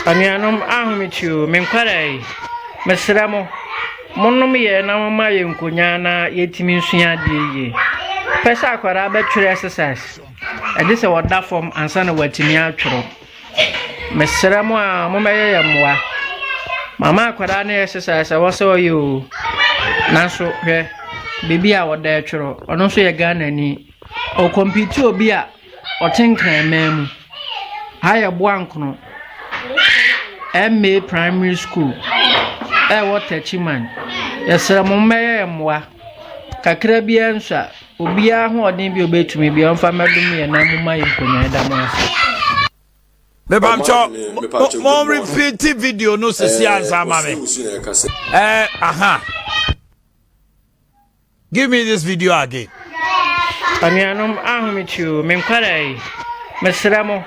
Anuanom ahomete o, me nkwadaa yi, mesrɛ mo, monom yɛ na momma yɛn nkonnwa na yɛtumi nsua adeɛ yie. Pɛ sɛ akwadaa bɛtwerɛ exercise, ɛgye sɛ wɔda fam ansa na watumi atwerɛ. Mesrɛ mo a mommɛyɛ yɛn mmoa. Mama akwadaa no exercise a ɛwɔ sɛ ɔyɛ o. Nanso hwɛ, baabi a wɔda atwerɛ, ɔno nso yɛ Ghanani. Ɔcompete obi a ɔte Nkraman mu. Ha yɛ Boankono MA Primary School ɛwɔ Techiman. Yɛsrɛ mo mmɛyɛ yɛn mmoa. Kakra biara nso a, obiara ahoɔden bi a obetumi biara ɔmfa mmɛdom yɛn na momma yɛn nkonnwa. Yɛda mo ase. Mepamkyɛ mo repeat video no sisi ansa ma me. Aha, give me this video again. Anuanom ahomete o, me nkwadaa yi, mesrɛ mo,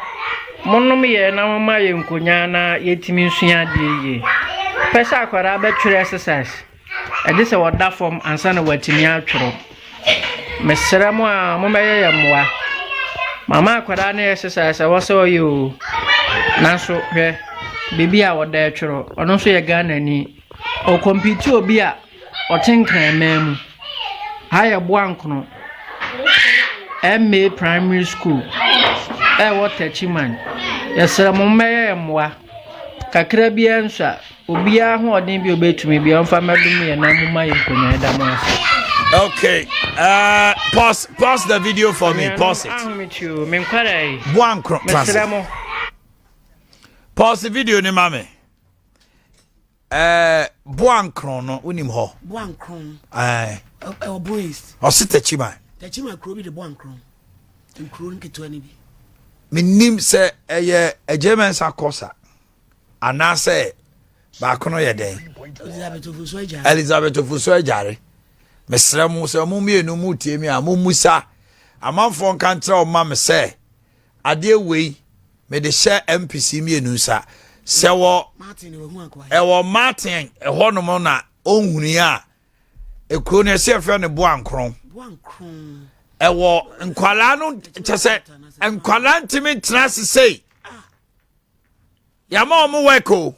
monom yɛ na momma yɛn nkonnwa na yɛtumi nsua adeɛ yie. Pɛ sɛ akwadaa bɛtwerɛ exercise, ɛgye sɛ wɔda fam ansa na watumi atwerɛ. Mesrɛ mo a mommɛyɛ yɛn mmoa. Mama akwadaa no exercise a ɛwɔ sɛ ɔyɛ o. Nanso hwɛ, baabi a wɔda atwerɛ, ɔno nso yɛ Ghanani. Ɔcompete obi a ɔte Nkraman mu. Ha yɛ Boankono MA Primary School ɛwɔ Techiman. Yɛsrɛ mo mmɛyɛ yɛn mmoa. Kakra biara nso a, obiara ahoɔden bi a obetumi biara ɔmfa mmɛdom yɛn na momma yɛn nkonnwa. Yɛda mo ase. Okay, pause the video for me. Pause it. Ahomete o, me nkwadaa yi, Boankro. mesrɛ mo. Pause the video ni ma me. Boankro no, wonim hɔ? Boankron. Ɛwɔ Bono East. Ɔse Techiman. Techiman kuro bi de Boankron, nkuro nketewa no bi. Menim sɛ ɛyɛ Adjei-Mensah Korsah anaasɛ baako no yɛ dɛn? Elizabeth Ofosu Agyare. Elizabeth Ofosu Agyare. Mesrɛ mo sɛ mo mmienu mu tie mi a, mommusa amanfoɔ nka nkyerɛ ɔma me sɛ adeɛ wei mede hyɛ MPs mmienu nsa sɛ wɔ Martin wahu akoa. Ɛwɔ Martin ɛhɔnom na ɔnhuni a ekuro no ɛsɛ yɛfrɛ no Boankron. Boankron. Ɛwɔ nkwalaa no kyɛ sɛ nkwalaa ntumi ntena ase sei. Yàmà wɔn work o.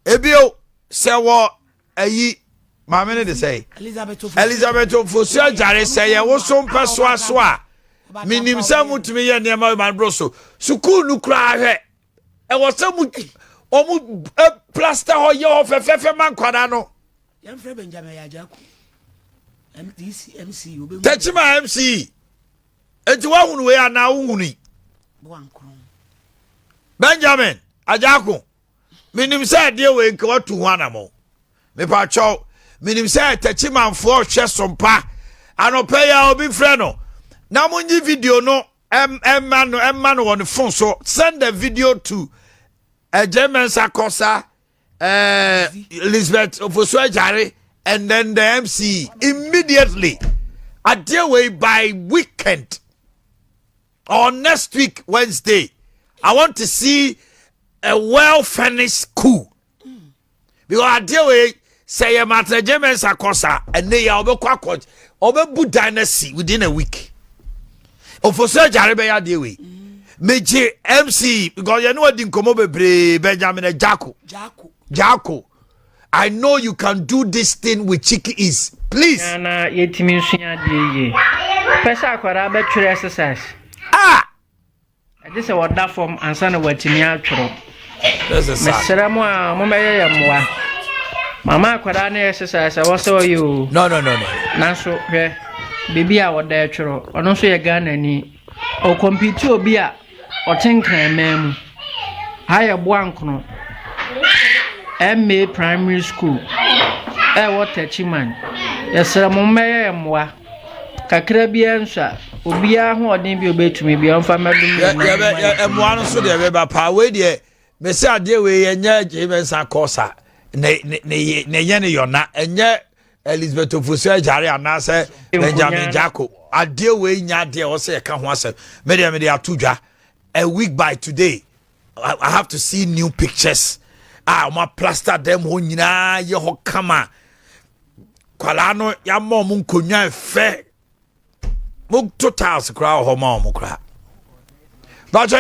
Ebio sɛ wɔ ayi maame no de sɛ Elizabeth Ofosu. Elizabeth Ofosu Agyare sɛ yɛ woso mpɛ soa so a, menim sɛ motumi yɛ nneɛma ma boro so. Sukuu no koraa, hwɛ, ɛwɔ sɛ mu wɔn plaster hɔ yɛ hɔ fɛfɛɛfɛ ma nkwadaa no. Yɛmfrɛ Benjamin Yajako MDC MC obɛhu. Techiman MC, eti wahunu wei anaa wohunu yi? Boankron. Benjamin Ajako, menim sɛ adeɛ wei nka watu ho anammɔ. Mepatwɛw, menim sɛ Tɛkyimanfoɔ hwɛ sompa anɔpɛ yi a obi frɛ no na monyi video no ɛma no, ɛma no wɔ ne phone so. Send the video to Adjei-Mensah Korsah, Elizabeth Ofosu Agyare and then the MC immediately. Adeɛ wei, by weekend or next week Wednesday, I want to see a well furnished school, because adeɛ wei sɛ yɛ Martin Adjei-Mensah Korsah ɛnɛ yi a, ɔbɛkɔ akɔ ɔbɛbu dynasty within a week. Ofosu Agyare bɛyɛ adeɛ wei. Megye MC because yɛne wadi nkɔmmɔ bebree. Benjamin Ajako. Jako. Jako, I know you can do this thing with cheeky ease, please. Na yɛtumi nsua adeɛ yie. Pɛ sɛ akwadaa bɛtwerɛ exercise, ah ɛgye sɛ wɔda fam ansa na watumi atwerɛ. This is sad. Mesrɛ mo a mommɛyɛ yɛn mmoa. Mama akwadaa no exercise a ɛwɔ sɛ ɔyɛ o. No. Nanso hwɛ, baabi a wɔda atwerɛ, ɔno nso yɛ Ghanani. Ɔcompete obi a ɔte Nkraman mu. Ha yɛ Boankono MA Primary School ɛwɔ Techiman. Yɛsrɛ mo mmɛyɛ yɛn mmoa. Kakra biara nso a, obiara ahoɔden bi a obetumi biara ɔmfa mmɛdom yɛn na momma yɛn Mmoa no so deɛ bɛba paa. Wei deɛ, mɛsɛ adeɛ wei ɛnyɛ Adjei-Mensah Korsah ne ne ne ne nyɛ ne yɔna, ɛnyɛ Elizabeth Ofosu Agyare anaasɛ Benjamin Jako. Adeɛ wei nya adeɛ ɛwɔ sɛ yɛka ho asɛm. Me deɛ, mede ato dwa, a week by today I have to see new pictures a wɔn aplaster dɛm hɔ nyinaa yɛ hɔ kama. Kwalaa no, yɛama wɔn nkonnwa ɛfɛ, mo to tiles koraa wɔ hɔ ma wɔn koraa bàtɛ.